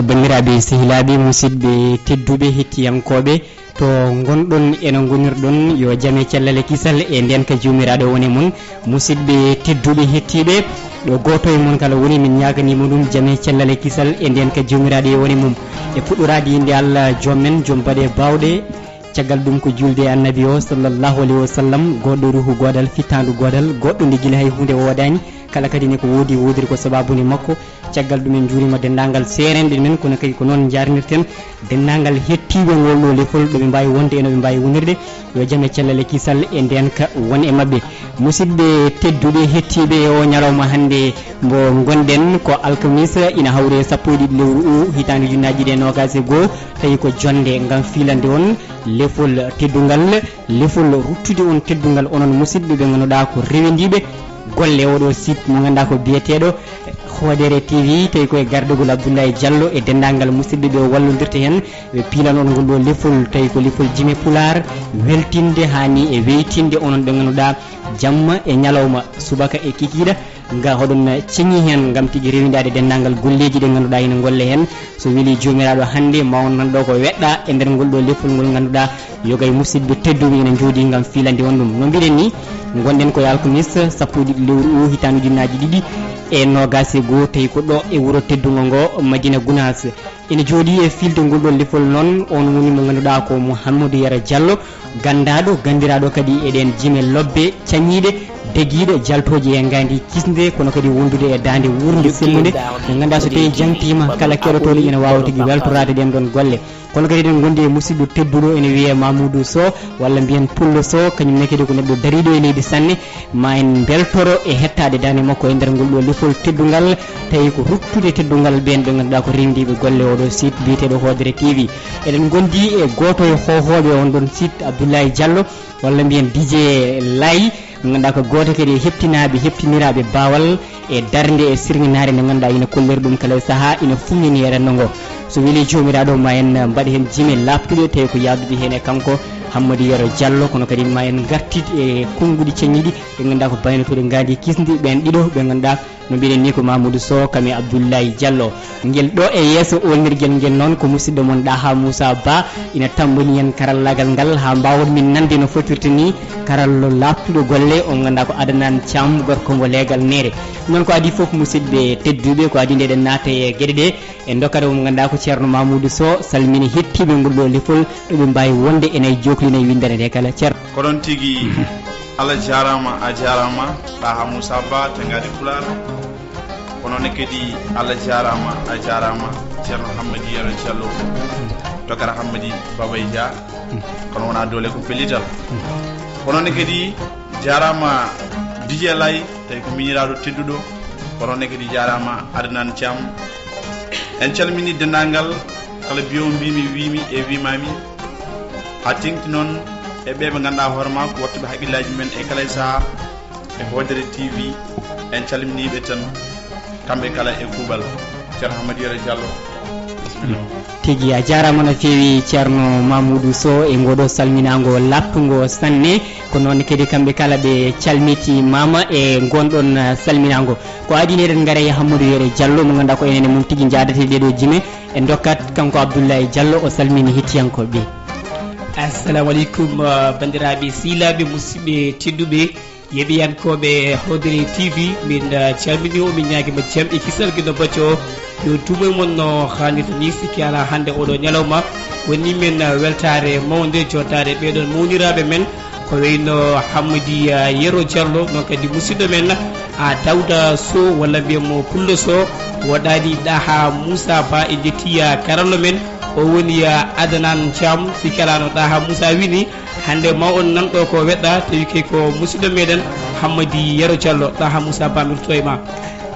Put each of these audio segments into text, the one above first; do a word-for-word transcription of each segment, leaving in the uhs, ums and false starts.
Banndiraaɓe, sehilaaɓe, musidɓe tedduɓe, hettiyankooɓe, to ngonɗon eno ngonirɗon, yo jam e cellal e kisal e ndeenka Joomiraaɗo wone mon. Musidɓe tedduɓe, hettiiɓe, ɗo gooto e mon kala woni, min ñaaganii mo ɗum jam e cellal e kisal e ndeenka Joomiraaɗo e wone mum. E puɗɗoraade innde Allah, joom men, joom baɗe baawɗe, caggal ɗum ko juulde e Annabi o, sallallahu alayhi wa sallam, goɗɗo ruuhu goodal, fittaandu goodal, goɗɗo nde gila hay huunde woodaani, kala kadi ne ko woodi, woodiri ko sabaabu nde makko. Caggal ɗum, en njuuriima denndaangal seerenɓe men, kono kadi ko noon njaarnirten denndaangal hettiiɓe ngol ɗo lefol, ɗo ɓe mbaawi wonde e no ɓe mbaawi wonirde. Yo jam e cellal e kisal e ndeenka won e maɓɓe. Musidɓe tedduɓe, hettiiɓe, e o ñalawma hannde mbo ngonɗen ko alkamisa, ina hawri e sappo e ɗiɗi lewru o, hitaande ujunnaaji ɗiɗi e noogaas e goo, tawi ko jonnde ngam fiilande on lefol teddungal, lefol ruttude on teddungal, onon musidɓe ɓe ngannduɗaa ko rewendiiɓe golle oɗo site mo ngannduɗaa ko biyeteeɗo Hoodere T V, tawi ko e gardagol Abdoulaye Diallo e denndaangal musidɓe ɓe o wallondirta heen, ɓe piilan on ngol ɗo lefol, tawi ko lefol jime pulaar, weltinde haa ni e weytinde onon ɓe ngannduɗaa jamma e ñalawma, subaka e kikiiɗe, nga hoɗon ceñi heen ngam tigi rewindaade denndaangal golleeji ɗe ngannduɗaa ina ngolle heen. So welii Joomiraaɗo, hannde ma on nan ɗo ko weɗɗa e nder ngol ɗo lefol ngol ngannduɗaa yoga e musidɓe tedduɓe ina njooɗii ngam fiilande on ɗum. No mbiɗen ni, ngonɗen ko e alkamisa sappo e ɗiɗi lewru o, hitaande ujunnaaji ɗiɗi e noogaas e goo, tawi ko ɗo e wuro teddungo ngo, Madina Gunaas. Ina jooɗii e fiilde ngol ɗo lefol noon, on woni mo ngannduɗaa ko Mouhamadou Yero Diallo, ganndaaɗo, ganndiraaɗo kadi e ɗeen jime lobbe cañiiɗe, degiiɗe, jaltooje e ngaandi kisnde, kono kadi wondude e daande wuurnde semmunde, nde ngannduɗaa so tawii jangtiima, kala keɗotooɗo ina waawa tigi weltoraade ɗeen ɗoon golle. Kono kadi eɗen ngondi e musidɗo tedduɗo ene wiyee Mamoudou Sow, walla mbiyen Pullo Sow, kañum ne kadi ko neɗɗo dariiɗo e leydi sanne. Ma en mbeltoro e hettaade daande makko e nder ngol ɗo lefol teddungal, tawi ko ruttude teddungal ɓeen ɓe ngannduɗaa ko rewindiiɓe golle oɗo site biyeteeɗo Hoodere T V. Eɗen ngondi e gooto e hoohooɓe on ɗon site, Abdoulaye Diallo, walla mbiyen D J Lay, mo ngannduɗaa ko gooto kadi e heɓtinaaɓe, heɓtiniraaɓe baawal e darnde e sirŋinaare nde ngannduɗaa ina kollori ɗum kala e sahaa, ina fuññini e renndo ngo. So welii Joomiraaɗo, ma en mbaɗ heen jime laaɓtuɗe, tawi ko yahdude heen e kanko Hammadi Yero Diallo, kono kadi ma en ngartit e konnguɗi ceñiiɗi ɗi ngannduɗaa ko baynotooɗi ngaandi kisndi, ɓeen ɗiɗo ɓe ngannduɗaa no mbiɗen ni ko Mamoudou Sow kam e Abdoulaye Diallo. Ngel ɗo e yeeso oolnirgel ngel noon ko musidɗo mon Ɗaha Moussa Ba, ina tammbini en karallaagal ngal haa mbaawon min nande no fotirta ni. Karallo laaɓtuɗo golle, on ngannduɗaa ko Adnan Thiam, gorko mbo leegal neere. Ɗum noon ko adii fof, musidɓe tedduɓe, ko adii nde eɗen naata e geɗe ɗe, en ndokkata mo ngannduɗaa ko Ceerno Mamoudou Sow, salmini hettiiɓe ngol ɗo lefol, ɗo ɓe mbaawi wonde e nay jookli nay winndere nde kala. Ceerno. Ko ɗon tigi. Allah jaaraama, a jaaraama, Ɗaha Moussa Ba, Tenngaade Pulaar. Ko noon ne kadi, Allah jaaraama, a jaaraama, Ceerno Hammadi Yero Diallo, Tokara Hammadi Babay Dia, kono wonaa doole ko pellital. Ko noon ne kadi, jaaraama D J Lay, tawi ko miñiraaɗo tedduɗo, ko noon ne kadi jaaraama Adnan Thiam. En calminii denndaangal kala mbiyo mbiimi, wiimi e wiimaami, haa teeŋti noon e ɓee ɓe ngannduɗaa hoore maa ko waɗtuɓe hakkillaaji men e kala e sahaa e Hoodere T V. En calminii ɓe tan, kamɓe kala e kuuɓal. Ceerno Hammadi Yero Diallo, bisimilla. Tigi, a jaaraama no feewi, Ceerno Mamoudou Sow, e ngoo ɗoo salminaango laaɓtungo sanne. Ko noon kadi kamɓe kala ɓe calmitiima e ngoon ɗoon, ah, salminaango. Ko adii ne eɗen ngara e Hammadi Yero Diallo, mo ngannduɗaa ko enen e mum tigi njaadata e ɗee ɗoo jime. En ndokkat kanko Abdoulaye Diallo, o salmini hettiyankooɓe. Assalamu aleykum, ah, banndiraaɓe sehilaaɓe, musidɓe tedduɓe, yeeɓiyankooɓe Hoodere T V, min, ah, calminii on, min ñaagiima jam e kisal giɗo bacco o, yo duumo e mon no haanirta ni. Sikke alaa, hannde oo ɗoo ñalawma wonii men, ah, weltaare mawnde, jontaade ɓee ɗoon mawniraaɓe men, ko wayno Hammadi, ah, Yero Diallo, noon kadi musidɗo men, ah, Dawda Sow, walla mbiyen mo Pullo Sow, woɗɗaani Ɗaha Moussa Ba, en njettii, ah, karallo men, o woni, ah, Adnan Thiam, sikke alaa no Ɗaha Moussa wini, hannde ma on nan ɗo ko weɗɗa, tawi kay ko musidɗo meɗen Hammadi Yero Diallo. Ɗaha Moussa Ba, mi rutto e ma.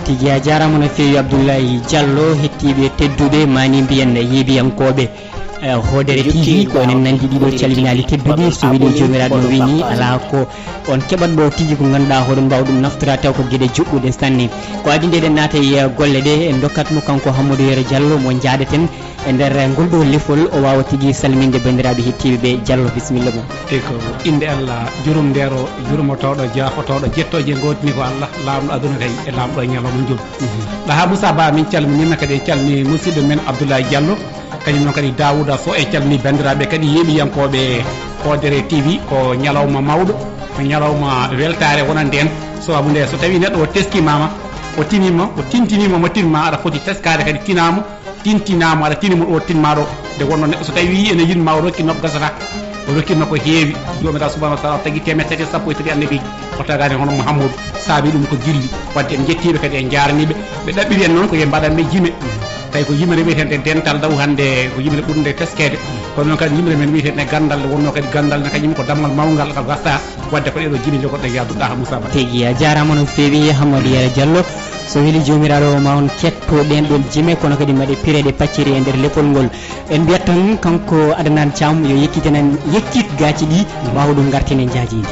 Tigi, a jaaraama no feewi, Abdoulaye Diallo, hettiiɓe tedduɓe, mani mbiyen yeeɓiyankooɓe. Eh, Hoodere T V, ko enen nanndi ɗiɗo calminaali tedduɗi. So weli joomiraaɗo no wiyi ni, alaa ko on keɓat ɗo tigi ko ngannduɗaa hoɗon mbaawa ɗum naftora taw ko geɗe juɓɓuɗe sanne. Ko adii nde eɗen naata e golle ɗe, en ndokkat mo kanko Hammadou Yero Diallo mo njaadaten e nder ngol ɗo lefol, o waawa tigi salminde banndiraaɓe heɗtiiɓe ɓe. Diallo, bisimilla ma. E ko innde Allah jurumndeero, jurmotooɗo, jaafotooɗo, jettooje ngootini ko Allah, laamɗo aduna kay e laamɗo e ñalawma njul. Ɗaha Moussa Ba, min calminiima kadi, en calmini musidɗo men Abdoulaye Diallo, kañum noon kadi Daouda Sow, en calmini banndiraaɓe kadi yeeɓiyankooɓe Hoodere T V. Ko ñalawma mawɗo, ko ñalawma weltaare wonande en. Sababu nde, so tawii neɗɗo o teskiima ma, o tiniima, o tintiniima mo tinma, aɗa foti teskaade kadi tinaama, tintinaama, aɗa tini mo ɗo tinma ɗo. Nde wonno neɗɗo so tawii ene yiɗ ma, o rokki nokku gasata, o rokki nokku heewi. Joomiraaɗo subhanahu wa taala o tagi teemedde tati e sappo e tati annabiiji, o tagaani hono Muhammadu, saabi ɗum ko jilli. Wadde en njettiiɓe kadi, en njaaraniiɓe. Ɓe ɗaɓɓiri en noon ko yo mbaɗan ɓe jime. Tawi ko yimre wiyetende dental daw hannde, ko yimre ɓurnde teskeede. Kono noon kadi yimre men wiyetende ganndal, nde wonno kadi ganndal ne kañum ko dammal mawngal ngal gasta. Wadde ko ɗeɗo jime jogoɗen yaaduɗa ha Moussa Ba. Tigi, a jaaraama no feewi, Hammadou Yero Diallo. So weli joomiraaɗo ma on ketto ɗen ɗon jime, kono kadi maɗe pireɗe pacciri e nder leppol ngol. En mbiyat tan kanko Adnan Thiam yo yekkitinen, yekkit gaaci ɗi, waawa ɗum ngartinen njaajiindi.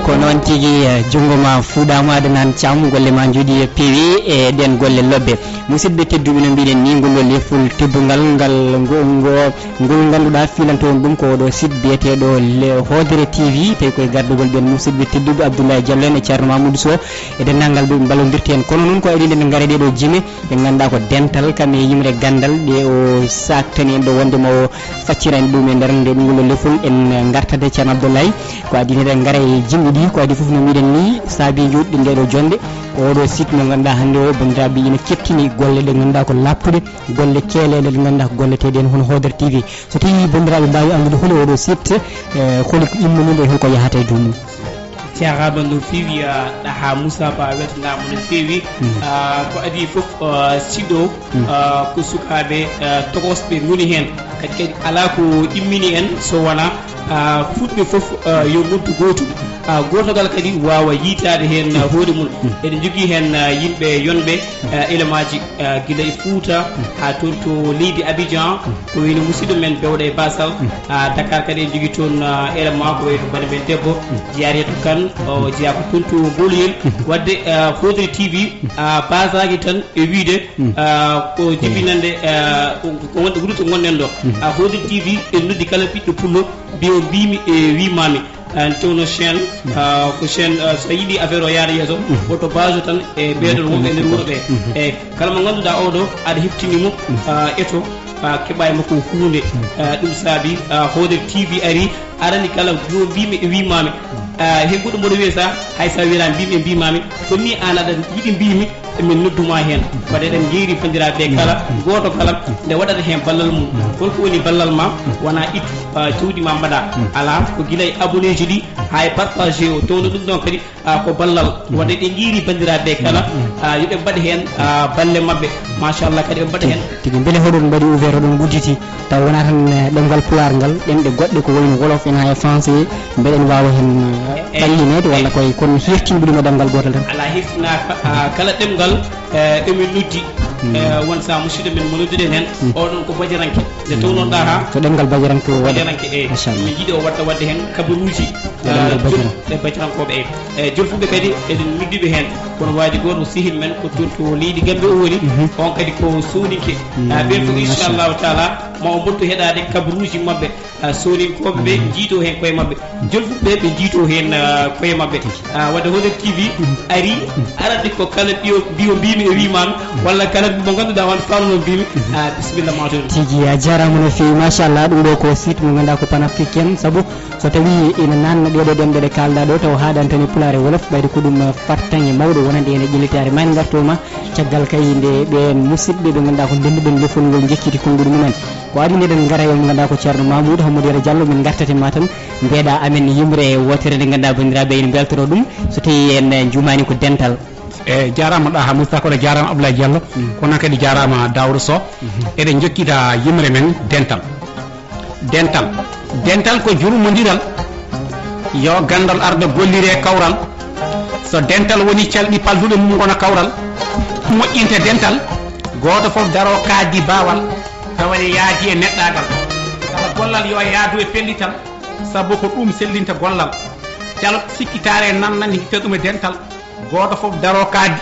Ko noon tigi, eh, junngo ma fuɗaama, Adnan Thiam, golle ma njuɗi e peewi e ɗen golle lobbe. Musidɓe tedduɓe, no mbiɗen ni, ngol ɗo lefol teddungal ngal, ngo, ngo, ngol ngannduɗaa fiilanto on ɗum ko oɗo site biyeteeɗo le-, Hoodere T V, tawi koye gardugol ɓen musidɓe tedduɓe Abdoulaye Diallo en e Ceerno Mamoudou Sow e denndaangal ɓe ɓe mballondirta en. Kono noon ko adi nde ɓe ngara ɗeɗo jime, ɓe ngannduɗaa ko dental kam e yimre ganndal, ɗe o saaktani en ɗo wonde mo faccirani ɗum e nder nde ngol lefol. En ngartat e Ceerno Abdoulaye. Ko adi eɗen ngara e jimɗi ɗi, ko adi fof no mbiɗen ni, saabi joɗɗi nde ɗo jonde, ko oɗo site mo ngannduɗaa hannde o, banndiraaɓe, ina kettini golle ɗe ngannduɗaa ko laaɓtuɗe, golle keeleeɗe ɗe ngannduɗaa ko golleteeɗe en hono Hoodere T V. So tawii banndiraaɓe mbaawi anndude holi oɗo site, eh, holi ko immaniiɗo e hol ko yahata e dow mum? Jaaraama no feewi, ah, ɗaha Moussa Ba, weltanaama no feewi. Mm. Ah, ko adii fof, ah, site o, mm, ah, ko sukaaɓe, ah, tokosɓe ngoni heen. Kadi, kadi alaa ko immini en so wonaa, ah, fuɗɓe fof, ah, yo noddu gootum. Ah, gooto kala kadi waawa yiytaade heen, ah, hoore mum. Mm. Eɗen njogii heen, ah, yimɓe yonɓe, ah, elemaaji, ah, gila e Fuuta haa toon to leydi Abidjan, ko wayno musidɗo men Bewɗo e Basal, ah, Dakar kadi en njogii toon, ah, élément ko wayno bani men debbo, Jeyaa Reeto Kan, o jeyaa ko toon to Mbooloyel. Waɗde, ah, Hoodere T V, ah, basaaki tan e wiyde, ah, ko jibinande, ah, ko, ko wonde wuro to ngonɗen ɗo. Ah, Hoodere T V, en noddi kala ɓiɗɗo pullo, mbiyo mbimi e wimami. Ah, nde tawno chaîne, ah, ko chaîne, ah, so a yiɗi affaire o yaada yeeso, woto base o tan e ɓeeɗon wonɓe e nder wuro ɓe. E kala mo ngannduɗaa oɗo aɗa heftini mo, ah, eto, ah, keɓa e makko huunde. Ah, ɗum saabi, ah, Hoodere T V ari, arani kala yo mbimi e wimami. Ah, he goɗɗo mboɗo wiya sa, hay sa wiyata mbimi e mbimami, so ni an aɗa yiɗi mbimi, emin nodduma heen. Waɗde eɗen njeeri banndiraaɓe kala, gooto kala, nde waɗata heen ballal mum. Holko woni ballal ma? Wona ittu, ah, jawdi ma mbaɗa. Alaa, ko gila e abonné ji ɗi, haa e partage o, tawno ɗum ɗon kadi, ah, ko ballal. Waɗde eɗen njeeri banndiraaɓe kala, ah, yo ɓe mbaɗ heen, ah, balle maɓɓe. Machallah, kadi ɓe mbaɗa heen. Tigi, mbele hoɗon mbaɗi ouvert, hoɗon gudditi? Taw wonaa tan, eh, ɗemngal Pulaar ngal, ɗemɗe goɗɗe ko wayno Wolof en haa e Français, mbeɗen waawa heen, eh, ɓallineede walla koye kono hertinɓe ɗum e ɗemngal gootal tan? Alaa, hertinaaka, ah, kala ɗemngal, eh, emin noddi, eh, won sahaa musidɗo men mo nodduɗen heen, oɗon ko Bajaranke. Nde tawnoɗaa haa ko ɗemngal Bajaranke o waɗa. Bajaranke, eyi. Machallah. Min njiɗi o waɗta waɗde heen kabaruuji, e ɗemngal, ah, Bajaranke, e Bajarankooɓe, eyi. E jolfuɓe kadi eɗen noddiɓe heen. Kono waaji gooto sehil men ko toon to leydi Gambe o woni, on kadi ko Sooninke. Ah, ɓeen fof, inchallahu taala, ma o mottu heɗaade kabaruuji maɓɓe. Ah, sooninkooɓe ɓe njiitoo heen koye maɓɓe, jolfuɓe ɓe njiitoo heen, ah, koye maɓɓe. Ah, wadde Hoodere T V ari arande ko kala ɓiyo, mbiyo mbimi e wimaami, walla kala mo ngannduɗaa won faalno mbimi. Ah, bisimilla ma toon. Tigi, a jaaraama no feewi, machallah. Ɗum ɗo ko site mo ngannduɗaa ko panafricain, sabu so tawi ina nanna ɗeɗo ɗemɗe ɗe kaalɗa ɗo, taw haaɗantani pulaar e wolof, ɓayde ko ɗum, eh, fartaŋŋe mawɗo wonande en e ƴellitaare. Ma en ngarto ma caggal kay nde ɓeen musidɓe ɓe ngannduɗaa ko ndennduɗen lefol ngol njecciti konnguɗi mumen. Ko adii nde eɗen ngara e mo ngannduɗaa ko Ceerno Mamoudou Hammadou Yero Diallo, min ngartat e ma tan mbeɗa amen yimre e wootere nde ngannduɗaa banndiraaɓe ene mbeltoro ɗum, so tawi en, eh, njuumaani ko dental. E jaaraama Ɗaha Moussa, kono jaaraama Abdoulaye Diallo, kono kadi jaaraama Daouda Sow. Eɗen njokkita yimre men dental. Dental. Dental ko jurmondiral. Yo ganndal ardo gollire kawral. So dental woni calɗi palduɗe mum ngona kawral. Moƴƴinta dental. Gooto fof daro kaaddi baawal. Tawa ne yaadi e neɗɗaagal. Kala gollal yo yaadu e pellital. Sabu ko ɗum sellinta gollal. Calo sikkitaare nan nan hikka ɗum e dental. Gooto fof daro kaaddi.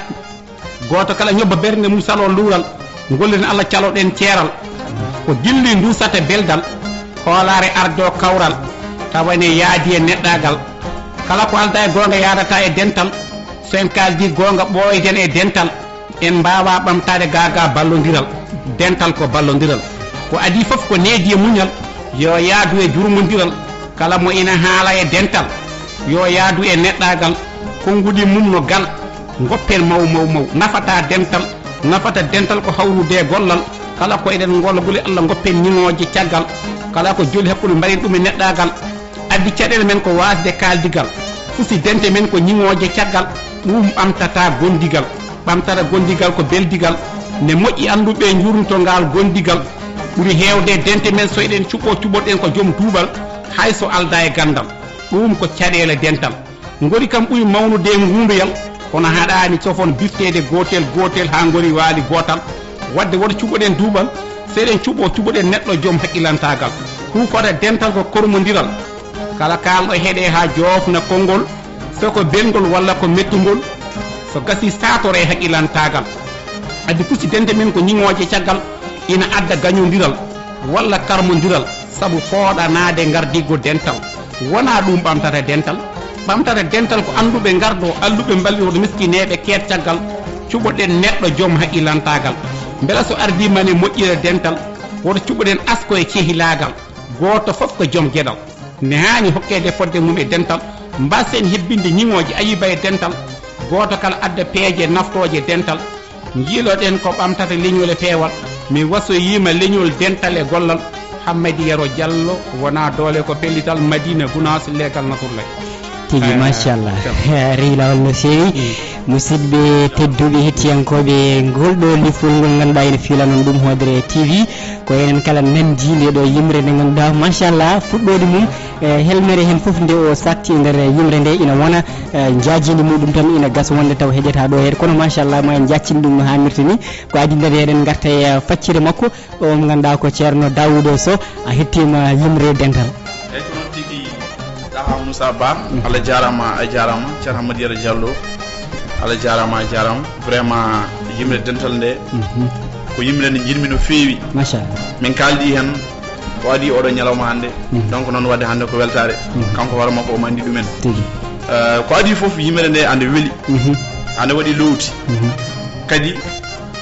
Gooto kala ñobba ɓernde mum, saloo luural, ngolliren Allah, caloɗen ceeral. Ko gilli nduusata beldal, hoolaare ardoo kawral, tawa ene yaadi e neɗɗaagal. Kala ko aldaa e goonga yaadataa e dental, so en kaaldii goonga ɓooyden e dental, en mbaawaa ɓamtaade gaa gaa ballondiral. Dental ko ballondiral. Ko adii fof ko needi e muñal, yo yaadu e jurmondiral, kala mo ina haala e dental, yo yaadu e neɗɗaagal, konnguɗi mum no gal. Ngoppen maw maw maw, nafata dental, nafata dental ko hawrude e gollal. Kala ko eɗen ngolla guli Allah, ngoppen ñiŋooje caggal. Kala ko joli hakkunde, mbaɗen ɗum e neɗɗaagal. Addi caɗeele men ko waasde kaaldigal. Fusi dente men ko ñiŋooje caggal. Ɗum ɓamtata gondigal. Ɓamtata gondigal ko beldigal. Ne moƴƴi annduɓe njuurnito ngaal gondigal. Ɓuri heewde dente men, so eɗen cuɓoo, cuɓoɗen ko joom duuɓal, hay so aldaa e ganndal. Ɗum ko caɗeele dental. Ngori kam ɓuri mawnude e nguundoyal, kono haɗaani cofon bifteede gootel gootel haa ngori waali gootal. Wadde woto cuɓoɗen duuɓal, so eɗen cuɓoo, cuɓoɗen neɗɗo joom haqqilantaagal. Huufata dental ko kormondiral. Kala kaalɗo heɗee haa joofna konngol, so ko belngol walla ko mettungol, so gasii saatoree haqqilantaagal. Addi fusi dente men ko ñiŋooje caggal, ina adda gañondiral walla karmondiral. Sabu fooɗanaade ngardiigu dental, wonaa ɗum ɓamtata dental. Ɓamtata dental ko annduɓe ngardoo, alluɓe mballiroo, miskineeɓe keed caggal, cuɓoɗen neɗɗo joom haqqilantaagal. Mbela so ardiima ne moƴƴira dental, woto cuɓoɗen asko e cehilaagal, gooto fof ko joom geɗal. Ne haani hokkeede fodde mum e dental, mbasen hebbinde ñiŋooje ayiba e dental, gooto kala adda peeje naftooje dental. Njiiloɗen ko ɓamtata leñol e peewal. Mi wasoyiima leñol dental e gollal. Hammadi Yero Diallo, wonaa doole ko pellital, Madina Gunaas, leegal Nasrullahi. Tigi, eh, machallah. Rewi laawol no feewi. Mm. Musidɓe tedduɓe, hettiyankooɓe ngol ɗo lifol ngol ngannduɗaa ene fiila noon ɗum Hoodere T V, ko enen kala nanndi nde ɗo yimre nde ngannduɗaa, machallah, fuɗɗoode mum, e helmere heen fof nde o saakti e nder yimre nde ina wona, e njaajeendi muɗum tan ina gasa wonde taw heƴataa ɗo heede. Kono machallah, ma en njaccin ɗum no haamirta ni. Ko adii nde eɗen ngarta e, e faccere makko, o mo ngannduɗaa ko Ceerno Daawuda Sow, a hettiima yimre dental. Eeyi, ko noon tigi, Ɗaha Moussa Ba, Allah jaaraama, a jaaraama, Ceerno Hammadi Yero Diallo, Allah jaaraama, a jaaraama. Vraiment, yimre dental nde, ko yimre nde njiɗmi no feewi. Machallah. Min kaaldi heen, o adii oɗo ñalawma hannde. Mhm. Donc, noon waɗde hannde ko weltaare. Mhm. Kanko hoore makko, omo anndi ɗumen. Tigi. Eh, ko adii fof, yimre nde ande weli. Mhm. Ande waɗi lowti. Mhm. Kadi,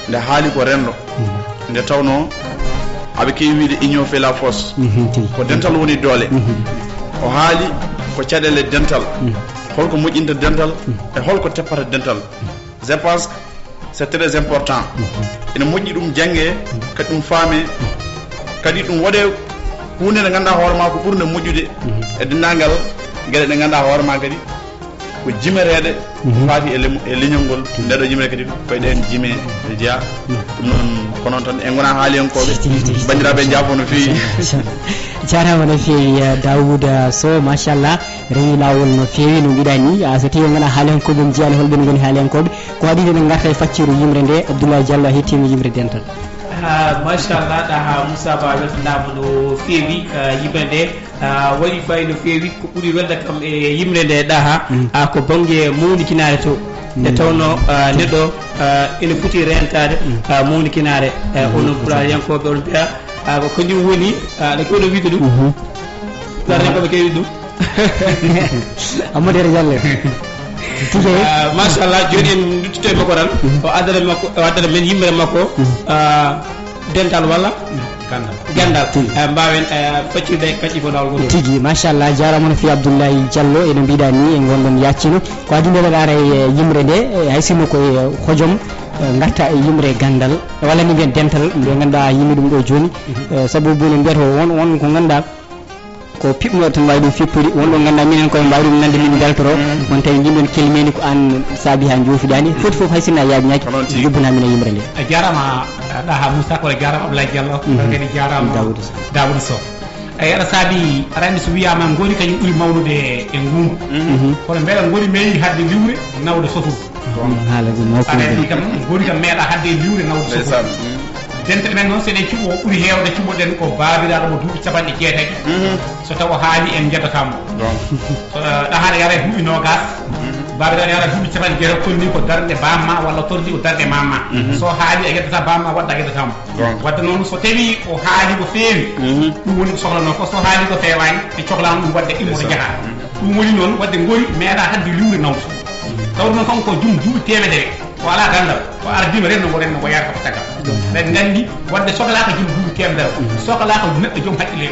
nde haali ko renndo. Mhm. Nde tawnoo, aɓe keewi wiyde union fait la force. Mhm, tigi. Ko dental woni doole. Mhm. O haali ko caɗeele dental. Mhm. Holko moƴƴinta dental, mhm, e holko teppata dental. Je pense que c'est très important. Mhm. Ene moƴƴi ɗum janngee, mhm, kadi ɗum faamee, mhm, kadi ɗum waɗee huunde nde ngannduɗaa hoore maa ko ɓurnde moƴƴude, mhm, e denndaangal geɗe ɗe ngannduɗaa hoore maa kadi ko jimereeɗe, mhm, faati e lemu-, e leñol ngol. Mhm. Nde ɗo jimre kadi ko e ɗeen jime ɗe jeyaa. Mhm. Ɗum noon, ko noon tan, en ngonaa haaliyankooɓe. Tigi, tigi, tigi. Banndiraaɓe, njaafo no feewi. Jaaraama no feewi, eh, Daawuda Sow, machallah. Rewi laawol no feewi, no mbiɗa ni, a, so tawi on nganaa haaliyankooɓe, on njiyaani hol ɓeen ngoni haaliyankooɓe. Ko adii eɗen ngarta e facciru yimre nde, Abdoulaye Diallo, a hettiima yimre dental. Ah, machallah, Ɗaha Moussa Ba, weltanaama no feewi, ah, yimre nde, ah, waɗi faayi no feewi. Ko ɓuri welde kam e yimre nde, Ɗaha, mm, ah, ko bannge mawnikinaare to. Nde, mm, tawnoo, ah, neɗɗo, ah, ene foti reentaade, mm, ah, mawnikinaare. Eh, mm, onon pulaaryankooɓe, oɗon mbiya, Ah, ko kañum woni, ah, no kewɗo wiide ɗum. Ɗarne ko ɓe kewi ɗum. Amadou Yero Diallo. Tigi. Ah, machallah, joni en duttito e makko tan. O addana makko, o addana men yimre makko. Ah, dental walla gandal. Gandal. Eh, mbawen, eh, faccirde kadi ko dawol gol. Tigi, machallah, jarama no fi Abdoulaye Diallo, eno mbiɗa ni e gonɗon yaccino. Ko addi nde ɗaɗa e yimre nde, eh, hay sinno ko e hojom, eh, garta e yimre gandal. Walla ni mbiyen dental, nde ganduɗa yimmi ɗum ɗo joni. Eh, sabu boni mbiyata o won, won ko ganduɗa ko piɓnoɗo tan mbawi ɗum fippude, won ɗo ganduɗa minen koye mbawi ɗum nande min beltoro. On tawi jimɗon kelmeni ko an saabi ha joofiɗani. Foti foof hay sinno a yaañaki, jubbana min e yimre nde. A jarama, eh, Ɗaha Moussa, ko jarama Abdoulaye Diallo, kadi jarama Daouda Sow. Daouda Sow. Eyi, aɗa saabi, aɗa anndi so wiyama ngori kañum ɓuri mawnude e ngungu. Kono mbela ngori meeyi hadde liwre nawde sofuru? Haala ɗum mawɗo. Aɗa anndi kam, ngori kam meeɗa hadde e liwre nawde sofuru. Dental men noon, seɗen cuɓo, o ɓuri heewde cuɓoɗen ko baabiraaɗo mo duuɓi capanɗe jeetati. So tawa haali en njeddata mo. So, eh, ɗahaɗa yara e duuɓi noogas, baabiraaɗo yara duuɓi capanɗe jeetati, konni ko darnde bamma walla tordi ko darnde mamma. So haali a yeddata bamma, wadda a yeddata mo. Wadde noon, so tawi o haali ko feewi, ɗum woni ko sohlanoo ko. So haali ko feewaani, ɓe cohlaano ɗum wadde immoto jaha. Ɗum woni noon, wadde ngori meeɗa hadde liwre nawde. Tawde noon kanko ko jom duuɓi teemedere, o alaa ganndal, o ardiima renndo ngo, renndo ngo yarata ko caggal. Ɓe nganndi wadde sohlaaka jom duuɓi teemedere, sohlaaka neɗɗo jom haqqille.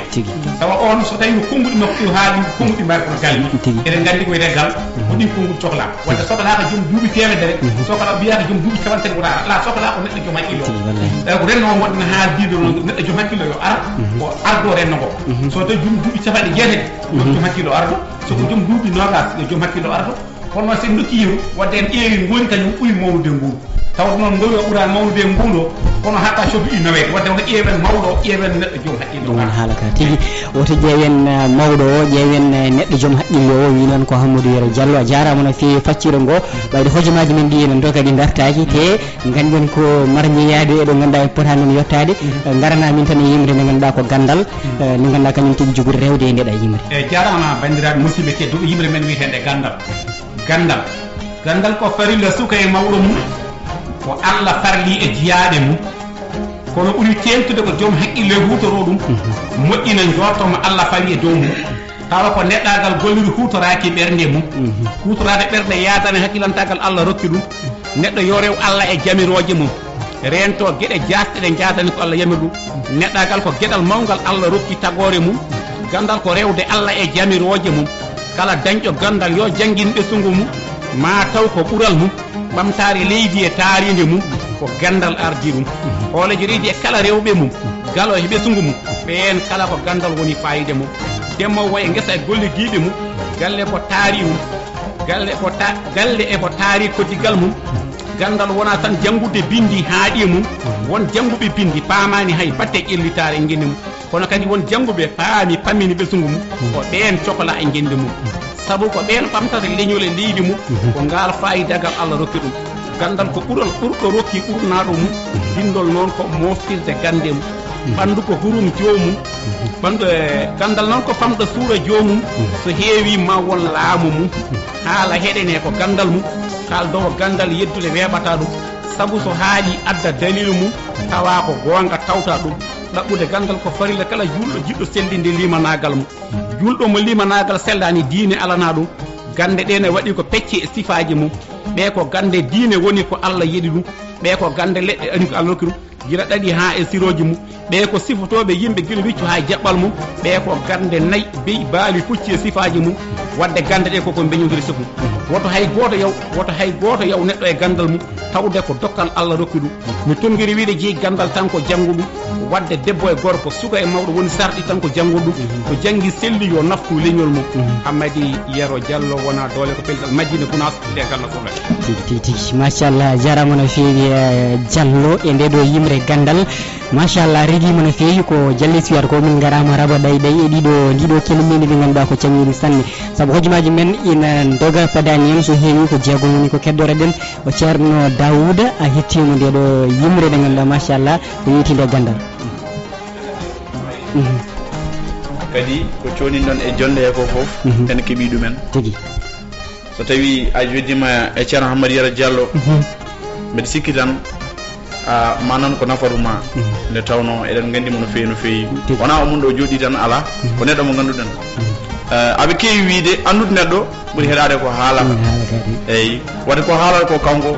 Tawa on, so tawi ko konnguɗi makko ɗi o haali, konnguɗi mbaari kono galle. Eɗen nganndi ko wiyetee gal, ko ɗin konnguɗi cohlaa. Wadde sohlaaka jom duuɓi teemedere, sohla, mbiyaaka jom duuɓi capanɗe tati wota ar. Alaa, sohlaa ko neɗɗo jom haqqille o. Tawi ko renndo o wonno haaldiiɗo noon, neɗɗo jom haqqille yo ar, o ardo renndo ngo. So tawi jom duuɓi capanɗe jeetati, ɗum jom haqqille o ardo. So ko jom duuɓi noogas, yo jom haqqille o ardo. Kono noon, so en ndokkii yeru, wadde en ƴeewi ngori kañum ɓuri mawnude ngungu. Tawde noon, ngori o ɓura mawnude ngungu ɗo, kono hatta cobi ɗi naweede. Wadde wata ƴeewen mawɗo o, ƴeewen neɗɗo jom haqqille o. Ɗum woni haala ka tigi. Woto ƴeewen, eh, mawɗo o, ƴeewen, eh, neɗɗo jom haqqille o, wi noon ko Hammadou Yero Diallo. A jaaraama no feewi facciro ngo. Ɓayde hojomaaji men ɗi ene ndoga ɗi ndartaaki, te ngannden ko mar jeyaade e ɗo ngannduɗaa en potaani ɗum yottaade. Eh, ngarana min tan e yimre nde ngannduɗaa ko ganndal, eh, nde ngannduɗaa kañum tigi jogude rewde e ndeɗa yimre. Eyi, jaaraama banndiraaɓe musidɓe tedduɓe, yimre men wiyeteende ganndal. Ganndal. Ganndal ko farilla suka e mawɗo mum, ko Alla farli e jiyaaɓe mum. Kono ɓuri teeŋtude ko joom haqqille huutoroo ɗum, moƴƴina njoorto mo Alla fawi e dow mum. Tawa ko neɗɗaagal golliri huutoraaki ɓernde mum. Huutoraade ɓernde yaadani hakkilantaagal Alla rokki ɗum. Neɗɗo yo rew Alla e jamirooje mum. Reento geɗe jaasɗe ɗe jaadani ko Alla yamiri ɗum. Neɗɗaagal ko geɗal mawngal Alla rokki tagoore mum. Ganndal ko rewde Alla e jamirooje mum. Kala dañɗo ganndal yo janngin ɓesngu mum, maa taw ko ɓural mum. Ɓamtaare leydi e taariinde mum, ko ganndal ardii ɗum. Hooleejo leydi e kala rewɓe mum, galo e ɓesngu mum, ɓeen kala ko ganndal woni faayiida mum. Demoowo e ngesa e gollidiiɓe mum, galle ko taari mum. Galle ko ta-, galle e ko taari koddigal mum. Ganndal wonaa tan janngude binndi haaɗi e mum. Won jannguɓe binndi paamaani hay batte ƴellitaare e ngenndi mum. Kono kadi won jannguɓe paami, pammini ɓesngu mum. Ko ɓeen coklaa e ngenndi mum. Sabu ko ɓeen ɓamtata leñol e leydi mum. Ko ngaal faayidagal Alla rokki ɗum. Ganndal ko ɓural ɓurɗo rokki ɓurnaaɗo mum. Binndol noon ko moftirde gannde mum. Ɓanndu ko hurum joomum. Ɓanndu, e, ganndal noon ko famɗa suura joomum. So heewii ma won laamu mum. Haala heɗene ko ganndal mum. Kaaldowo ganndal yeddude weeɓataa ɗum. Sabu so haalii adda daliilu mum, tawa ko goonga tawta ɗum. Ɗaɓɓude ganndal ko farilla kala juulɗo jiɗɗo sellinde limanaagal mum. Juulɗo mo limanaagal sellaani diine alanaa ɗum. Gannde ɗe ne waɗi ko pecce e sifaaji mum. Ɓe ko gannde diine woni ko Alla yeɗi ɗum. Ɓe ko gannde leɗɗe ani ko Alla rokki ɗum. Gila ɗaɗi haa e sirooji mum. Ɓe ko sifotooɓe yimɓe gila wiccu haa e jaɓɓal mum. Ɓe ko gannde nayi, beyi, baali, pucci e sifaaji mum. Waɗde gannde ɗe koko mbeñodiri sifu. Woto hay gooto yaw, woto hay gooto yaw neɗɗo e ganndal mum. Tawde ko dokkal Alla rokki ɗum. Mi tonngiri wiide jeyi ganndal tan ko janngo ɗum. Waɗde debbo e gorko, suka e mawɗo woni sarɗi tan ko janngo ɗum. So janngi selli yo naftu leñol mum. Hammadi Yero Diallo wona doole ko pellital Madina Gunaas nde ganndal sohlata. Tigi, tigi, tigi. Machallah, jarama no feewi, eh, Diallo e nde ɗo yimre ganndal. Machallah, rigiima no feewi ko jalle si wiyata ko min ngaraama raba ɗay ɗay e ɗiɗo, ɗiɗo kelmeeli ɗi ngannduɗaa ko cañiiɗi sanne. Sabu hojomaaji men ina ndoga padaani en so heewi ko jeegom woni ko keddoreɗen. O Ceerno Daouda, a hettiima nde ɗo yimre nde ngannduɗaa machallah ko yeyti nde ganndal. Kadi ko cooninɗon e jonde he ko fof, ene keɓii ɗumen. Tigi. So tawii a jojjiima e Ceerno Hammadou Yero Diallo, mbeɗa sikki tan Ah, manan ko nafaru ma. Mhm. Nde tawno eɗen nganndi mo no feewi, no feewi. Tigi. Wonaa o mun ɗo jooɗii tan alaa, mhm, ko neɗɗo mo ngannduɗen. Mhm. Eh, aɓe keewi wiide anndude neɗɗo ɓuri heɗaade ko haalata. Ɓuri haalata kadi. Eyi, waɗde ko haalata ko kanko,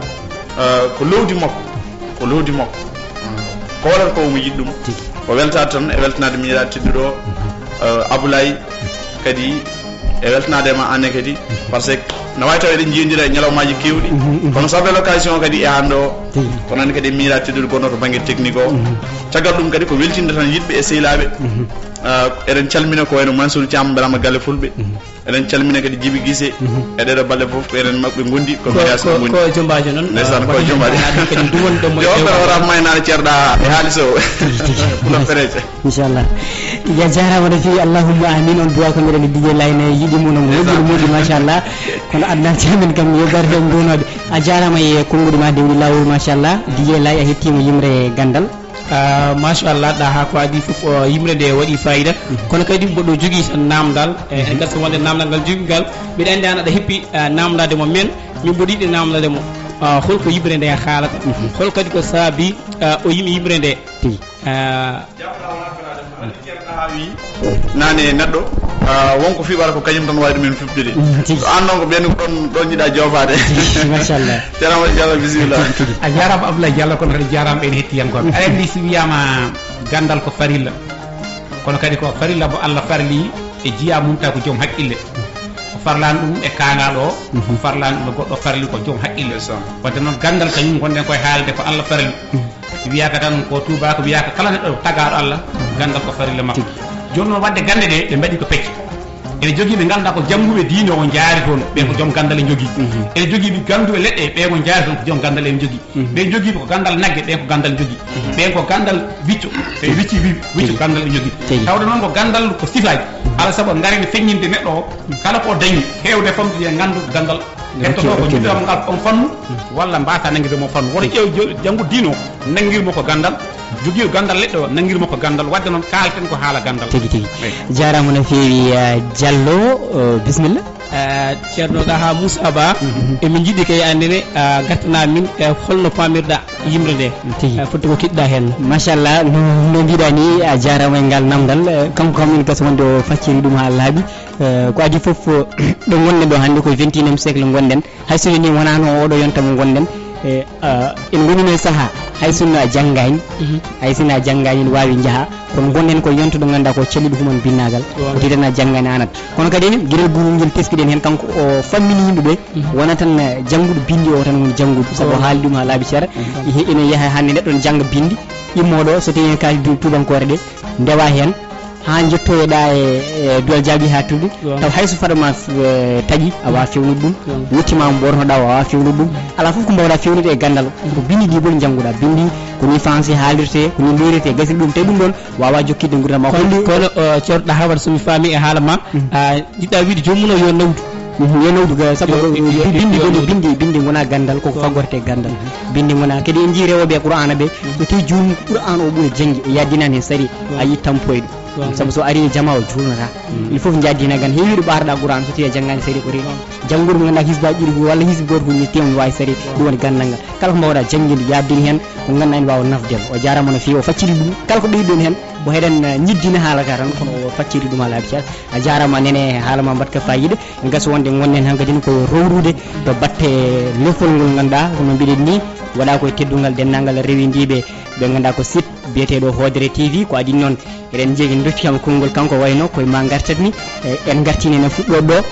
eh, ko loowdi makko, ko loowdi makko. Ko waɗata ko omo yiɗi ɗum. Tigi. O weltaade tan e weltanaade miñiraaɗo tedduɗo o, mhm, eh, Abdoulaye. Kadi e weltanaade ma anne kadi, par ce que na waawi taw eɗen njiyondira e ñalawmaaji keewɗi, mhm, mhm, kono sabu l'occasion kadi e hannde o, tigi, kono anne kadi miñiraaɗo tedduɗo gonɗo to bannge technique o. Mhm. Caggal ɗum kadi ko weltinde tan yiɗɓe e sehilaaɓe. Mhm. Ah, eɗen calmina ko wayno Mansour Thiam, Baraama Galle Fulɓe. Mhm. Eɗen calmina kadi Jibi Gise, mhm, e ɗeɗo balɗe fof ko enen maɓɓe ngondi, ko, ko mariage ko, ɓe ngondi. Ko jombaajo noon. Ndeysaan, ah, ko waɗi jombaaɗo. Heen kadi nduwon ɗo mo. Yo ɓe wara maynaade ceerɗa e haalisa o. Tigi, tigi. Fulo pereje. Inchallah. Ya jaaraama no feewi, allahumma amin. On duwa ko mbiɗen D J Lay ne yiɗi mo no moƴƴi, no moƴƴi, machallah. Kono adnaaji amen kam yo garde e ngonooɓe. A jaaraama e konnguɗi ma dewɗi laawol, machallah. D J Lay a hettiima yimre ganndal. Ah, machallah, ɗa haa ko adii fof, o, yimre nde waɗi fayida. Mhm. Kono kadi mboɗo jogii tan naamndal, e, mhm, en gasa wonde naamndal ngal jogii ngal. Mbiɗa anndi an aɗa heppi, ah, naamndaade mo, men, min mboɗo yiɗi naamndaade mo. Ah, holko yimre nde haalata? Mhm. Hol kadi ko saabi, ah, o yimi yimre nde? Tigi. Ah, Jaaɓoɗaa wonaa felaade mo. Aɗa ceerno Ɗaha wi, naane neɗɗo, ah, wonko fiɓata ko kañum tan waawi ɗumen fiɓtude. Mm, tigi. So aan noon ko ɓeen ko ɗoon, ɗoon njiɗaa joofaade. Tigi, machallah. Ceerno Amadou Diallo, bisimilla. Tigi. A jaaraama Abdoulaye Diallo, kono kadi jaaraama ɓeen hettiyankooɓe. Mm. Aɗa anndi so wiyaama ganndal ko farilla, kono kadi ko farilla mo Allah farli e jiyaa mum taw ko joom haqqille. O farlaani ɗum e kaangal o, mhm, o farlaani ɗum e goɗɗo, farli ko joom haqqille. Ndeysaan. Wadde noon ganndal kañum ngonɗen koye haalde ko Allah farli. Mm. Wiyaka tan ko tuubako, wiyaka kala neɗɗo tagaɗo Allah, ganndal ko farilla makko. Tigi. Jooni noon, waɗde gannde ɗe, ɓe mbaɗi ko pecce. Ene jogii ɓe ngannduɗaa ko jannguɓe diine o njaari toon, ɓen ko joom ganndal en njogii. Mhm. Ene jogii ɓe gannduɓe leɗɗe, ɓe ko njaari toon ko joom ganndal en njogii. Mhm. Ɓe jogii ko ganndal nagge, ɓen ko ganndal njogii. Mhm. Ɓen ko ganndal wicco, ɓe wicci wi-, wicco, tigi, ganndal en njogii. Tigi. Tawde noon ko ganndal ko sifaaji. Alaa sago ngaren feññinde neɗɗo o, kala ko dañi, heewde famɗude e nganndu ganndal. Hettoto ko, ok, ok, jiɗɗo mo ngal on fannu, walla mbaasa nanngirde mo fannu. Woto ƴeew jo-, janngu diino, nanngir mo ko ganndal, jogii ganndal leɗɗe o, nanngir mo ko ganndal. Waɗde noon, kaalten ko haala ganndal. Tigi, tigi. Eyi. Jaaraama no feewi, eh, Diallo, eh, bisimilla. Eh, Ceerno Ɗaha Moussa Ba, mhm, emin njiɗi kay anndene, eh, ngartana min, eh, holno paamirɗa yimre nde? Tigi. Eh, foti ko kiɗɗa heen? Machallah, no, no mbiɗa ni, a jaaraama e ngal namdal. Eh, kanko kam en gasa wonde o facciri ɗum haa laaɓi. Eh, ko adii fof, ɗo ngonɗen ɗo hannde ko vingt et unième siècle ngonɗen. Hay so ni wonano oɗo yonta mo ngonɗen, e, ah, en ngonino e saha, hay sinno a janngaani, mhm, hay sinno a janngaani, ene waawi njaha, kono ngonɗen ko yonta ɗo ngannduɗaa ko calluɗo human binnaagal, goonga, ko tawde a janngaani a anat. Kono kadi enen, geɗel gootel ngel teskiɗen heen, kanko o fammini yimɓe ɓe, mhm, wona tan, eh, jannguɗo binndi o tan woni jannguɗo, sabu, goonga, haali ɗum haa laabi seeɗa, mhm, ihe-, ene yaha hannde neɗɗo ne jannga binndi, immooɗo so tawii en kaali du-, tuubankoore ɗe, ndewa heen, haa njettoyoɗaa e, e duwal jaaɓi haa tuuɓi. Goonga. Taw hay so faɗo ma, eh, taƴi, a waawaa fewnude ɗum. Goonga. Metti ma mo ɓoornoɗaa, a waawaa fewnude ɗum. Alaa fof ko mbaawɗaa fewnude e ganndal. Ko binndi ɗi boni njannguɗaa. Binndi ko ni français haalirtee, ko ni leyretee, gasiri ɗum. Tawi ɗum ɗon waawaa jokkiɗde nguurndam ma. Kono, holli kono, eh, ceerno Ɗaha, so mi faami e haala ma, mm, a jiɗɗa wiide joomum o yo nawdu. Mhm, yo nawdu ga, sabu yo, ko yo, yo, binndi yo woni nawdu. Binndi, binndi wona ganndal, koko, goonga, faggortee ganndal. Mhm. Binndi wona, kadi en njii rewooɓe e Qur'aana ɓe, mhm, so tawi joomum Qur'aana o ɓuri janngi, o yaddinaani heen sari, goonga, a yii tampoyɗo. Goonga. Sabu so arii e jamaa o juulnataa. Mm. Il faut njaadina gan heewiiɗo ɓaarɗaa Qur'aana so tawii a janngaani sariya ko rewi. Goonga. Janngorɗo mo ngannduɗaa hisbaaji ɗiɗi walla hisbi gooto ko ni teew waawi sariya. Goonga. Ɗum woni ganndal ngal. Kala ko mbaawɗaa jannginde, yaaddin heen ko ngannduɗaa ene waawa nafde ma. O jaaraama no feewi, o facciri ɗum. Kala ko ɓeyduɗen heen, ko heɗen, eh, ñiddina haala ka tan, kono o facciri ɗum haa laaɓi cer. A jaaraama nene, haala ma mbaɗka faayiida. En gasa wonde ngonɗen hankadi ko rowrude to batte lefol ngol ngannduɗaa, kono mbiɗen ni waɗa ko e teddungal denndaangal rewindiiɓe ɓe ngannduɗaa ko site biyeteeɗo Hoodere T V. Ko adii noon eɗen njeyi ndokkii kam konngol kanko wayno koye ma ngartat ni, e, en ngartii nene fuɗɗoɗo ɗo.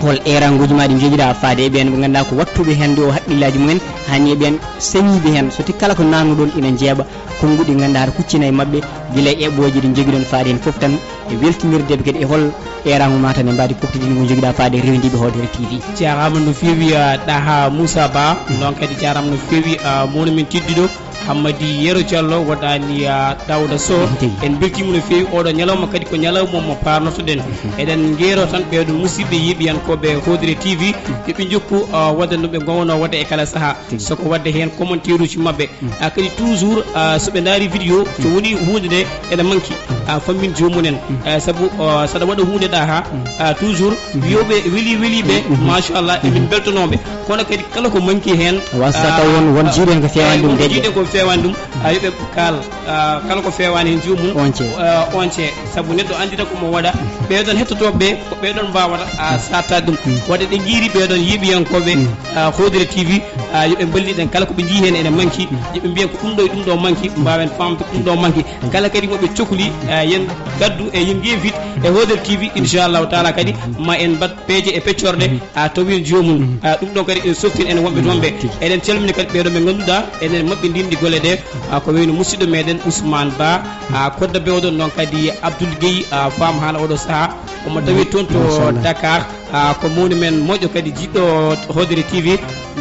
Hol eeraanguuji ma ɗi njogiɗaa faade e ɓeen ɓe ngannduɗaa ko wattuɓe heen nde o haqqillaaji mumen, haa ni e ɓeen seŋiiɓe heen, so tawii kala ko naatnuɗon ina njeeɓa, konnguɗi ngannduɗaa aɗa kuccina e maɓɓe, gila e eɓɓooje ɗi njogiɗon faade heen fof tan, e weltinirde ɓe kadi e hol eeraango ma tan e mbaadi poftidiiɗo ngo njogiɗaa faade e rewindiiɓe Hoodere T V. Jaaraama no feewi, ah, Ɗaha Moussa Ba, noon kadi jaaraama no feewi, ah, mawɗo men tedduɗo, Hammadi Yero Diallo, waɗaani, ah, Daouda Sow. Mhm, tigi. En mbeltiima no feewi. Oɗo ñalawma kadi ko ñalawma mo paarnotoɗen. Mhm. Eɗen ngeero tan ɓeeɗo musidɓe yeeɓiyankooɓe Hoodere T V, yo ɓe njokku, ah, waɗde no ɓe ngoowno waɗde e kala sahaa. Tigi. Soko waɗde heen commentaire uji maɓɓe. Mm. Ah, kadi toujours, ah, so ɓe ndaari vidéo, so, mm, woni huunde nde ene manki, mm, ah, fammin joomum en. Mm. Ah, sabu, ah, so aɗa waɗa huunde Ɗaha, mm, ah, toujours, mm, wiyooɓe weli, weli ɓe, mm, mm, machallah, mm, emin mbeltonooɓe. Kono kadi kala ko manki heen, wasa taw won, won, ah, jiiɗen ko feewaani ɗum, won ko deƴƴa, jiiɗen ko Feewani ɗum, a, yo ɓe kaal, a, kala ko feewani heen joomum, once. A, once. Sabu neɗɗo anndita ko mo waɗa. Ɓee ɗoon hettotooɓe ɓe, ko ɓee ɗoon mbaawata, a, sattaade ɗum. Waɗde ɗe njiiri ɓee ɗoon yeeɓiyankooɓe, a, Hoodere T V, a, yo ɓe mballit en kala ko ɓe njii heen ene manki. Yo ɓe mbiyen ko ɗum ɗo e ɗum ɗo manki, mbaawen faamde ko ɗum ɗo manki. Kala kadi mo ɓe cokli, a, yen gaddu e yen ngeewit e Hoodere T V, inchallahu taala kadi ma en mbaɗ peeje e peccorɗe, a, tawi en joomum. A, ɗum ɗon kadi ene softina en wonɓe toon ɓe. Eɗen calmina kadi ɓee ɗoo ɓe ngannduɗaa enen maɓɓe ndimɗi golle ɗe, a, ko wayno musidɗo meɗen Ousmane Ba, a, kodda bewɗo noon kadi Abdoul Gueye, a, faam haala oɗo sahaa. Omo tawi toon to Dakar, a, ko mawni men moƴƴo kadi jiɗɗo Hoodere T V,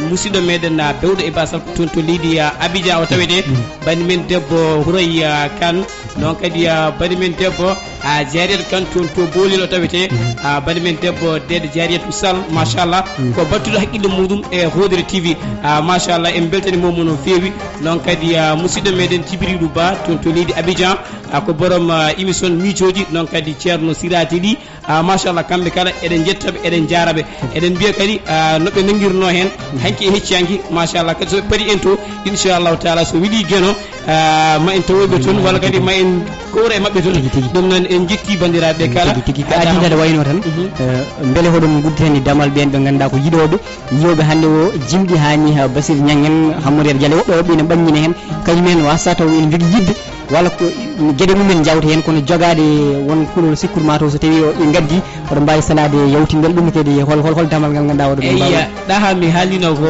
musidɗo meɗen, a, bewɗo e basal ko toon to leydi, a, Abidjan o tawete. Bani men debbo Houraya Kane, noon kadi, a, bani men debbo, a, Jariyatu Kane toon to Bolel o tawete. A, bani men debbo Dede Jariyatu Sall, machallah, ko battuɗo haqqille muɗum e Hoodere T V. A, machallah, en mbeltaniima mo no feewi. Noon kadi, a, musidɗo meɗen Jibrilu Ba toon to leydi Abidjan, a, ko borom, a, émission miijooji, noon kadi Ceerno Siraji Ly. A, machallah, kamɓe kala eɗen njetta ɓe, eɗen njaara ɓe. Eɗen mbiya kadi, a, no ɓe nanngirnoo heen, hanki e hecci hanki, machallah, kadi so ɓe parii en to, inchallahu taala, so welii Geno, a, ma en tawoy ɓe toon, walla kadi ma en kowra e maɓɓe toon. Tigi, tigi. Ɗum noon en njettii banndiraaɓe ɓe kala. Tigi, tigi. Ko adii kadi waynoo tan, eh, mbele hoɗon ngudditani damal ɓeen ɓe ngannduɗaa ko yiɗooɓe, yiyooɓe hannde o jimɗi haa nii, ha Basir Ñaŋ en, Hammadi Yero Diallo, woɓɓe woɓɓe ene ɓannginii heen, kañum en waasa taw ene njogii yiɗde, walla ko geɗe mum en njawta heen, kono jogaade won kulol sikkude maa taw so tawii o, ɓe ngaddi, oɗon mbaawi salaade e yawtinde ɗum kadi, hol, hol, hol damal ngal ngannduɗaa oɗo men mbaawi? Eyi, ɗaha mi haalino ko,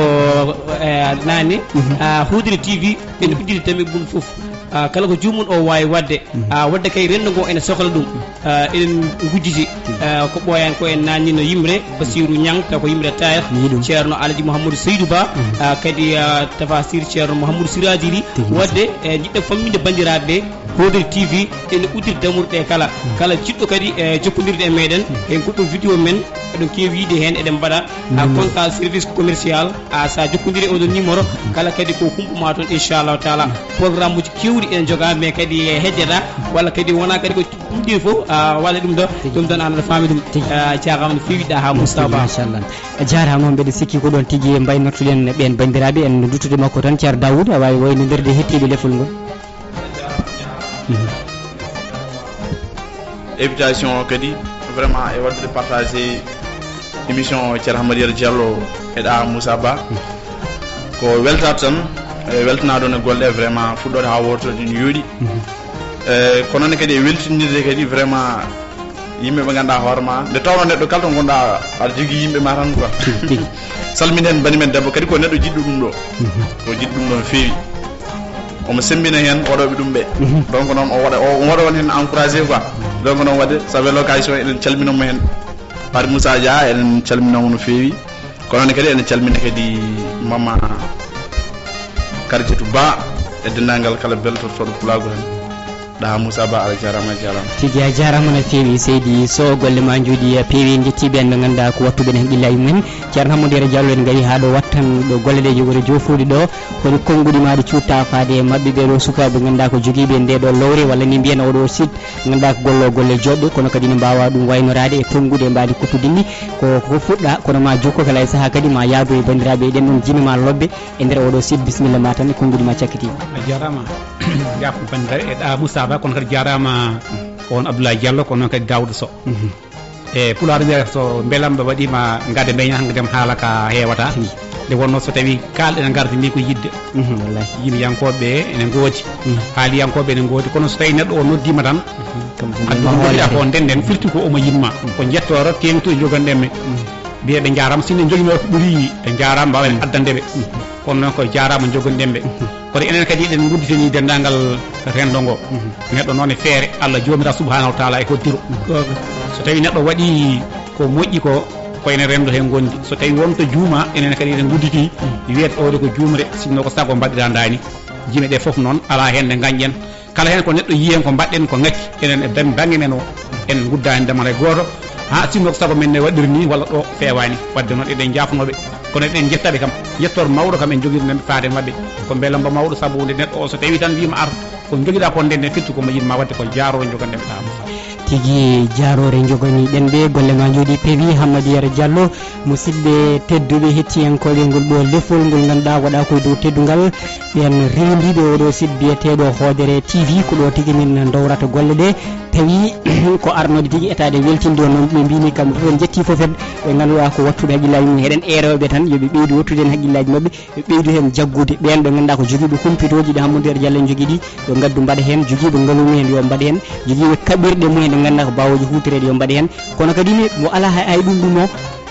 eh, naane, a, Hoodere T V, ene udditi dame mum fof. A, kala ko joomum o waawi waɗde, a, waɗde kay renndo ngo ene sokla ɗum. A, eɗen ngujjiti, a, ko ɓooyaani ko en naannino yimre, Basiiru Ñaŋ, taw ko yimre Tayeer, Ceerno Alaji Mouhamadou Seydou Ba, a, kadi, a, Tafasir Ceerno Mouhamadou Siraji Ly, waɗde, e, njiɗɗen famminde banndiraaɓe ɓe, Hoodere T V ene udditi dammuɗe ɗe kala. Kala jiɗɗo kadi, e, jokkondirde e meɗen, e goɗɗo vidéo men, eɗen keewi yiyde heen, eɗen mbaɗa, a, compte à service commercial, a, so a jokkondiri e oɗon numéro, kala kadi ko humpuma toon, inchallahu taala. Programme uji keewɗi ene jogaa, mais kadi e hejjata, walla kadi wona kadi ko ɗum fof, a, walla ɗum ɗo, ɗum ɗon an aɗa faami ɗum. A, jaaraama no feewi ɗaha Moussa Ba. Machallah. A jaaraama, mbeɗa sikki ko ɗoon tigi mbaynortoɗen ɓeen banndiraaɓe, en duttude makko tan, Ceerno Dawoud, a waawi waynondirde hettiiɓe lefol ngol. Invitation o kadi, vraiment, e waɗde partagé émission o Ceerno Hammadi Yero Diallo e ɗa Moussa Ba. Ko weltaade tan, e weltanaade on e golle, vraiment, fuɗɗoode haa wootoode ene yooɗi. E, kono ne kadi e weltinirde kadi, vraiment, yimɓe ɓe ngannduɗaa hoore ma, nde tawnoo neɗɗo kala to ngonɗaa, aɗa jogii yimɓe ma tan quoi. Tigi, tigi. Salminen bani men debbo kadi, ko neɗɗo jiɗɗo ɗum ɗo. Ko jiɗɗo ɗum ɗo no feewi. Omo semmbina heen waɗooɓe ɗum ɓe. Donc noon o waɗa, o waɗa on heen encouragé quoi. Donc noon waɗde, ça fait l'occasion, eɗen calmina mo heen. Pape Moussa Dia, eɗen calmina mo no feewi. Kono ne kadi eɗen calmina kadi Mama Kardiatou Ba e denndaangal kala beltortooɗo pulaagu heen. Ɗa Moussa Ba, a jaaraama, a jaaraama. Tigi, a jaaraama no feewi, seydi Sow, golle ma njooɗi peewi. En njettii ɓeen ɓe ngannduɗaa ko wattuɓe en haqqillaaji mumen. Ceerno Hammadi Yero Diallo, en ngarii haa ɗo wattan ɗo golle ɗe jogori joofude ɗo. Kono konnguɗi ma ɗi cuutta faade e maɓɓe, ɓee ɗo sukaaɓe ngannduɗaa ko jogiiɓe ndee ɗo lowre, walla ni mbiyen oɗo site ngannduɗaa ko gollo golle joɗɗe, kono kadi ne mbaawa ɗum waynoraade e konnguɗi mbaɗi kottudinɗi. Ko, ko fuɗɗa, kono ma jokko kala e sahaa kadi ma yaadu e banndiraaɓe e ɗen ɗon jimi ma lobbe e nder oɗo site. Bisimilla ma tan e konnguɗi ma cakkitiiɗi. A jaaraama. Jaafo banndiraaɓe e ɗa Moussa Ba, kono kadi jaaraama on Abdoulaye Diallo, kono noon kadi Daouda Sow. E Pulaar wiyata so mbelamɓe waɗiima ngada mbeña, hannde dem haala ka heewata. Nde wonnoo so tawii kaalɗe ne ngardi ni ko yiɗde. Mhm, wallahi. Yimɓeyankooɓe ɓe ene ngoodi. Mhm. Haaliyankooɓe ene ngoodi. Kono so tawii neɗɗo o noddiima tan, mhm, kam ko addu ko njogiɗaa ko ndenden, firti ko omo yiɗma. Mhm. Ko njettooro teeŋtude joganɗen ɓe. Mhm. Mbiye ɓe njaaraama, sinno njoginoo ko ɓuri, ɓe njaaraama, mbaawen addande ɓe. Mhm. Kono noon ko jaaraama jogonɗen ɓe. Mhm. Kono enen kadi eɗen ngudditanii denndaangal renndo ngo. Mhm. Neɗɗo noon e feere Allah Joomiraaɗo Subhaanahu wa Taala e hoddiro. Mhm. So tawii neɗɗo waɗii ko moƴƴi ko, ko enen renndo heen ngondi. So tawii won to juuma, enen kadi eɗen ngudditii, mhm, wiyete ɗo de ko juumre, sinno ko sago mbaɗiraa ndaani. Jime ɗe fof noon, alaa heen nde ngañƴen. Kala heen ko neɗɗo yiyi heen ko mbaɗɗen ko ngacci, enen e dam-, baŋnge men o, en nguddaani damal hay gooto. Haa sinno ko sago men ne waɗiri ni walla ɗo feewaani. Waɗde noon eɗen njaafnoo ɓe, kono eɗen njetta ɓe kam. Njettoor mawɗo kam en njogiiɗo men faade maɓɓe. Ko mbela mbo mawɗo sabu nde neɗɗo o so tawii tan wiima ar, ko njogiɗaa ko ndenden firti ko mo yiɗma waɗde ko jaaroo njogonɗen ɓe haa Moussa. Tigi jaaroore njoganii ɗen ɓe golle ma njooɗi peewi. Hammadi Yero Diallo, musidɓe tedduɓe hettiyankooɓe ngol ɗo lefol ngol ngannduɗaa waɗaa koye dow teddungal, ɓen rewindiiɓe oɗo site biyeteeɗo Hoodere T V, ko ɗo tigi min dowrata golle ɗe. Tawi ko arnode tigi etaade weltinde on, noon ɓe mbini kam fof en njetti fof en ɓe ngannduɗaa ko wattuɓe haqqillaaji mum, heɗen eeroɓe tan yo ɓe ɓeydu wattude en haqqillaaji maɓɓe, ɓe ɓeydu heen jaggude ɓeen ɓe ngannduɗaa ko jogiiɓe kumpitooji ɗi Hammadi Yero Diallo en njogii ɗi, yo ngaddu mbaɗa heen, jogiiɓe ngalu mumen yo mbaɗa heen, jogiiɓe kaɓirɗe mumen ɗe ngannduɗaa ko baawooje huutoreede yo mbaɗa heen. Kono kadi ne mo alaa hay, hay ɗum ɗum o,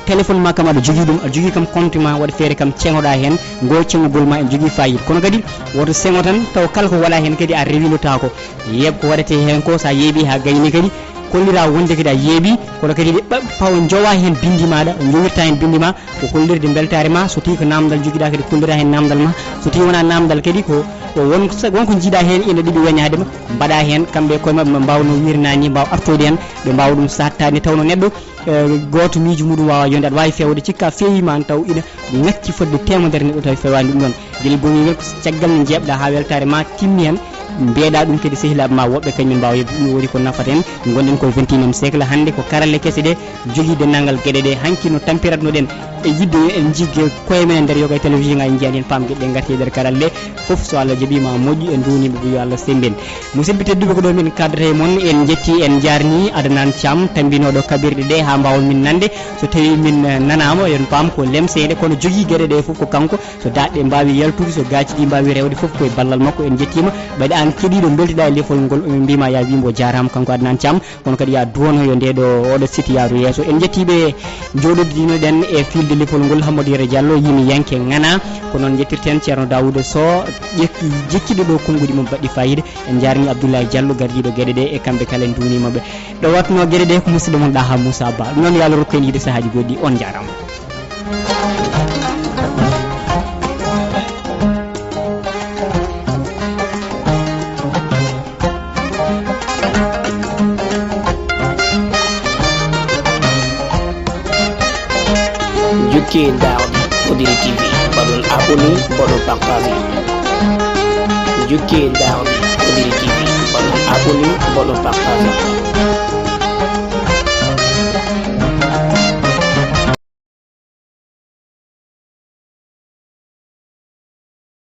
téléphone ma kam aɗa jogii ɗum, aɗa jogii kam compte ma, waɗa feere kam ceŋoɗaa heen, ngo ceŋogol ma en jogii fayida. Kono kadi woto seŋo tan taw kala ko waɗaa heen kadi a rewindotaako. Yeeɓ ko waɗetee heen ko, so a yeeɓii haa gayni kadi, kollira wonde kadi a yeeɓii, kono kadi ɗe ɓa-, paw njowa heen binndi maaɗa, njowirta heen binndi ma, ko hollirde mbeltaare ma, so tawii ko naamndal njogiɗaa kadi kollira heen naamndal ma, so tawii wonaa naamndal kadi ko, ko won, won ko njiiɗaa heen ina ɗiɗi woni haade ma, mbaɗa heen, kamɓe e koye maɓɓe ɓe mbaawnoo wirnaani, mbaawa artoyde heen, ɓe mbaawa ɗum sattaade nde tawnoo neɗɗo, eh, gooto miijo muɗum waawa yonde, aɗa waawi feewde cikka feewi ma taw ina ŋakki fodde teemedere neɗɗo tawi feewaani ɗum ɗoon. Gila boni ngel ko caggal nde njeeɓɗaa haa weltaare ma timmi heen, mbeeɗa ɗum kadi sehilaaɓe ma woɓɓe kañum mbaawa yeɓde ɗum, woni ko nafata en. Ngonɗen koye vingt et unième siècle hannde, ko karalle kese ɗe jogii denndaangal geɗe ɗe. Hanki no tampiratnoɗen e yiɗde en jigge koye men e nder yoga e télévision ngaji, njiyan en paam geɗe ɗe ngarti e nder karalle ɗe. Fof so Allah jaɓi ma moƴƴu, en nduwnima ɓe yo Allah semmbin. Musidɓe tedduɓe, ko ɗo min kaddata e mon, en njetti, en njarni Adnan Thiam, tambinoɗo kaɓirɗe ɗe haa mbaawa min nande. So tawi min, eh, nanaama, yon paam ko lemseede, kono jogii geɗe ɗe fof ko kanko. So daɗɗe mbaawi yaltude, so gaaci ɗi mbaawi rewde fof koye ballal makko. En njettiima. Ɓayde aan keɗiiɗo mbeltiɗaa e lefol ngol, omin mbiima ya wimbo jaaraama kanko Adnan Thiam, kono kadi ya duwono yo nde ɗo oɗo site yaaru yeeso. En njettiiɓe jooɗodinoɗen e fiilde lefol ngol, Hammadi Yero Diallo, yimiyanke ŋana. Ko noon njettirten Ceerno Daawuda Sow, ƴekki-, jekkiɗo ɗo konnguɗi mum baɗɗi fayida. En njaarni Abdoulaye Diallo, gardiiɗo geɗe ɗe, e kamɓe kala en nduwniima ɓe. Ɗo watno geɗe ɗe ko musidɗo mon Ɗaha Moussa Ba. Ɗum noon yo Allah rokku en yiide sahaaji goɗɗi. On njaaraama. Njukkee ndaardi Fodiri T V, mbaɗon abonné, mbaɗon partage. Njukkee ndaardi Fodiri T V, mbaɗon abonné, mbaɗon partage.